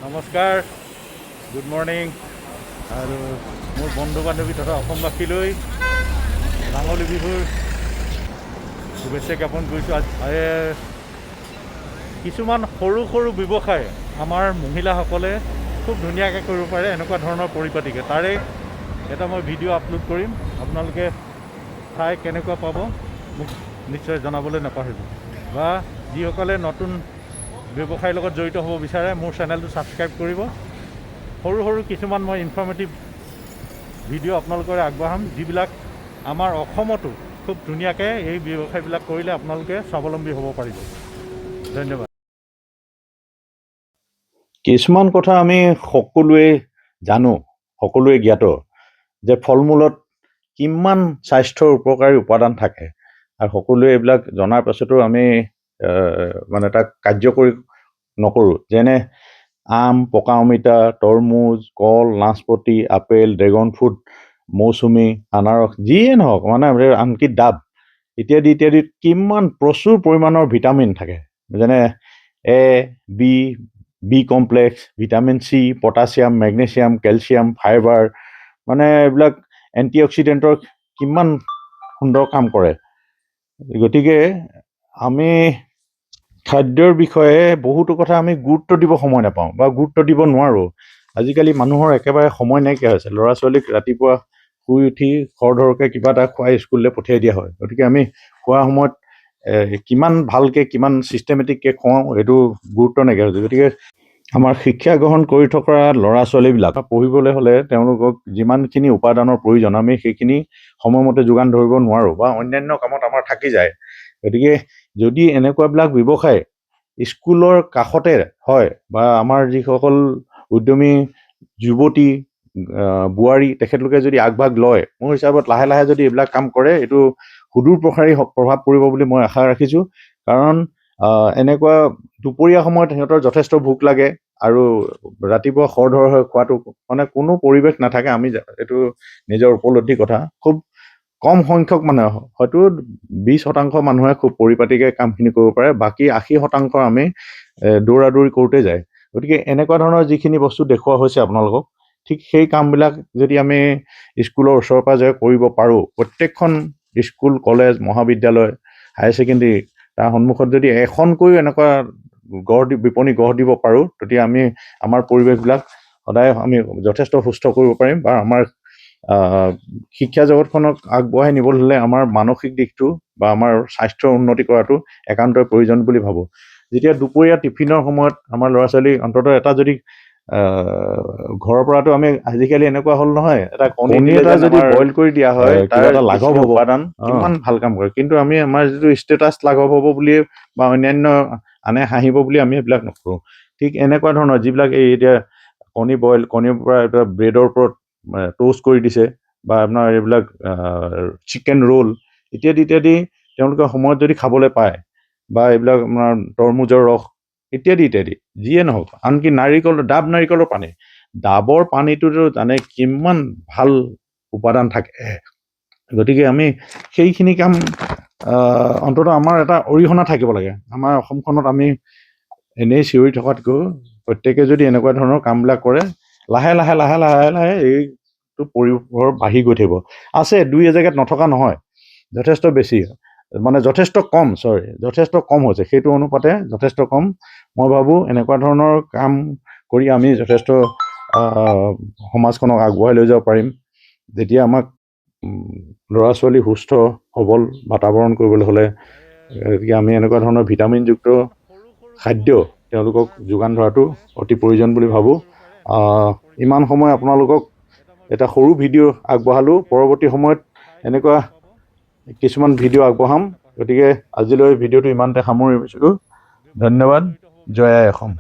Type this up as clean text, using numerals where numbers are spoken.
নমস্কাৰ, good morning আৰু মোৰ বন্ধু বান্ধৱী তথা অসমবাসীলৈ ৰাঙলী বিহুৰ শুভেচ্ছা জ্ঞাপন কৰিছোঁ। আজি কিছুমান সৰু সৰু ব্যৱসায় আমাৰ মহিলাসকলে খুব ধুনীয়াকৈ কৰিব পাৰে এনেকুৱা ধৰণৰ পৰিপাটিকৈ, তাৰে এটা মই ভিডিঅ' আপলোড কৰিম। আপোনালোকে চাই কেনেকুৱা পাব মোক নিশ্চয় জনাবলৈ নাপাহৰিব। বা যিসকলে নতুন ব্যৱসায়ৰ লগত জড়িত হ'ব বিচাৰে, মোৰ চেনেলটো ছাবস্ক্ৰাইব কৰিব। সৰু সৰু কিছুমান মই ইনফৰ্মেটিভ ভিডিঅ' আপোনালোকৰে আগবঢ়াম, যিবিলাক আমাৰ অসমতো খুব ধুনীয়াকৈ এই ব্যৱসায়বিলাক কৰিলে আপোনালোকে স্বাৱলম্বী হ'ব পাৰিব। ধন্যবাদ। কিছুমান কথা আমি সকলোৱে জানো, সকলোৱে জ্ঞাত যে ফল মূলত কিমান স্বাস্থ্যৰ উপকাৰী উপাদান থাকে আৰু সকলোৱে এইবিলাক জনাৰ পাছতো আমি মানে তাক কাৰ্যকৰী নকৰোঁ। যেনে আম, পকা অমিতা, তৰমুজ, কল, নাচপতি, আপেল, ড্ৰেগন ফ্ৰুট, মৌচুমী, আনাৰস, যিয়ে নহওক, মানে আনকি ডাব ইত্যাদি ইত্যাদিত কিমান প্ৰচুৰ পৰিমাণৰ ভিটামিন থাকে, যেনে A, B, B complex, vitamin C, potassium, magnesium, calcium, fibre, মানে এইবিলাক এণ্টি অক্সিডেণ্টৰ কিমান সুন্দৰ কাম কৰে। গতিকে আমি খাদ্যৰ বিষয়ে বহুতো কথা আমি গুৰুত্ব দিব সময় নাপাওঁ বা গুৰুত্ব দিব নোৱাৰোঁ। আজিকালি মানুহৰ একেবাৰে সময় নাইকিয়া হৈছে। ল'ৰা ছোৱালীক ৰাতিপুৱা শুই উঠি খৰধৰকৈ কিবা এটা খুৱাই স্কুললৈ পঠিয়াই দিয়া হয়। গতিকে আমি খোৱা সময়ত কিমান ভালকৈ, কিমান ছিষ্টেমেটিককৈ খুৱাওঁ, সেইটো গুৰুত্ব নাইকিয়া হৈছে। গতিকে আমাৰ শিক্ষা গ্ৰহণ কৰি থকা ল'ৰা ছোৱালীবিলাক পঢ়িবলৈ হ'লে তেওঁলোকক যিমানখিনি উপাদানৰ প্ৰয়োজন, আমি সেইখিনি সময়মতে যোগান ধৰিব নোৱাৰোঁ বা অন্যান্য কামত আমাৰ থাকি যায়। গতিকে যদি এনেকুৱাবিলাক ব্যৱসায় স্কুলৰ কাষতে হয় বা আমাৰ যিসকল উদ্যমী যুৱতী, বোৱাৰী, তেখেতলোকে যদি আগভাগ লয়, মোৰ হিচাপত লাহে লাহে যদি এইবিলাক কাম কৰে, এইটো সুদূৰ প্ৰসাৰী প্ৰভাৱ পৰিব বুলি মই আশা ৰাখিছোঁ। কাৰণ এনেকুৱা দুপৰীয়া সময়ত সিহঁতৰ যথেষ্ট ভোক লাগে আৰু ৰাতিপুৱা খৰধৰ হৈ খোৱাটো মানে কোনো পৰিৱেশ নাথাকে। আমি এইটো নিজৰ উপলব্ধি কথা। খুব কম সংখ্যক মানুহে, হয়তো 20% মানুহে খুব পৰিপাটিকৈ কামখিনি কৰিব পাৰে, বাকী 80% আমি দৌৰা দৌৰি কৰোঁতে যায়। গতিকে এনেকুৱা ধৰণৰ যিখিনি বস্তু দেখুওৱা হৈছে আপোনালোকক, ঠিক সেই কামবিলাক যদি আমি স্কুলৰ ওচৰে পাঁজৰে কৰিব পাৰোঁ, প্ৰত্যেকখন স্কুল, কলেজ, মহাবিদ্যালয়, হায়াৰ ছেকেণ্ডেৰী, তাৰ সন্মুখত যদি এখনকৈও এনেকুৱা গঢ় দি বিপণী গঢ় দিব পাৰোঁ, তেতিয়া আমি আমাৰ পৰিৱেশবিলাক সদায় আমি যথেষ্ট সুস্থ কৰিব পাৰিম। বা আমাৰ শিক্ষা জগতখনক আগবঢ়াই নিবলৈ হ'লে আমাৰ মানসিক দিশটো বা আমাৰ স্বাস্থ্যৰ উন্নতি কৰাটো একান্তই প্ৰয়োজন বুলি ভাবোঁ। যেতিয়া দুপৰীয়া টিফিনৰ সময়ত আমাৰ ল'ৰা ছোৱালী অন্ততঃ এটা যদি ঘৰৰ পৰাতো আমি আজিকালি এনেকুৱা হ'ল নহয়, এটা কণী কণী দিলে এটা যেন যদি আমাৰ বইল কৰি দিয়া হয়, কিবা তাৰ এটা লাঘৱ যিখিনি হ'ব। উপাদান কিমান ভাল কাম কৰে। কিন্তু আমি আমাৰ যিটো ষ্টেটাছ লাঘৱ হ'ব বুলিয়ে বা অন্যান্য আনে হাঁহিব বুলি আমি এইবিলাক নকৰোঁ। ঠিক এনেকুৱা ধৰণৰ যিবিলাক এই এতিয়া কণী বইল, কণীৰ পৰা এটা ব্ৰেডৰ ওপৰত ট'ষ্ট কৰি দিছে বা আপোনাৰ এইবিলাক চিকেন ৰোল ইত্যাদি ইত্যাদি, তেওঁলোকে সময়ত যদি খাবলৈ পায় বা এইবিলাক আপোনাৰ তৰমুজৰ ৰস ইত্যাদি ইত্যাদি, যিয়ে নহওক, আনকি নাৰিকল, ডাব নাৰিকলৰ পানী, ডাবৰ পানীটোতো জানে কিমান ভাল উপাদান থাকে। গতিকে আমি সেইখিনি কাম অন্ততঃ আমাৰ এটা অৰিহণা থাকিব লাগে। আমাৰ অসমখনত আমি এনেই চিঞৰি থকাতকৈও প্ৰত্যেকে যদি এনেকুৱা ধৰণৰ কামবিলাক কৰে, লাহে লাহে লাহে লাহে লাহে এইটো পৰিসৰ বাঢ়ি গৈ থাকিব। আছে দুই এজেগাত, নথকা নহয়, যথেষ্ট বেছি, মানে যথেষ্ট কম, চৰি, যথেষ্ট কম হৈছে, সেইটো অনুপাতে যথেষ্ট কম। মই ভাবোঁ এনেকুৱা ধৰণৰ কাম কৰি আমি যথেষ্ট সমাজখনক আগবঢ়াই লৈ যাব পাৰিম। যেতিয়া আমাক ল'ৰা ছোৱালী সুস্থ সবল বাতাবৰণ কৰিবলৈ হ'লে, গতিকে আমি এনেকুৱা ধৰণৰ ভিটামিনযুক্ত খাদ্য তেওঁলোকক যোগান ধৰাটো অতি প্ৰয়োজন বুলি ভাবোঁ। ইমান সময় আপোনালোকক এটা সৰু ভিডিঅ' আগবঢ়ালোঁ। পৰৱৰ্তী সময়ত এনেকুৱা কিছুমান ভিডিঅ' আগবঢ়াম। গতিকে আজিলৈ ভিডিঅ'টো ইমানতে সামৰিছোঁ। ধন্যবাদ। জয় আই অসম।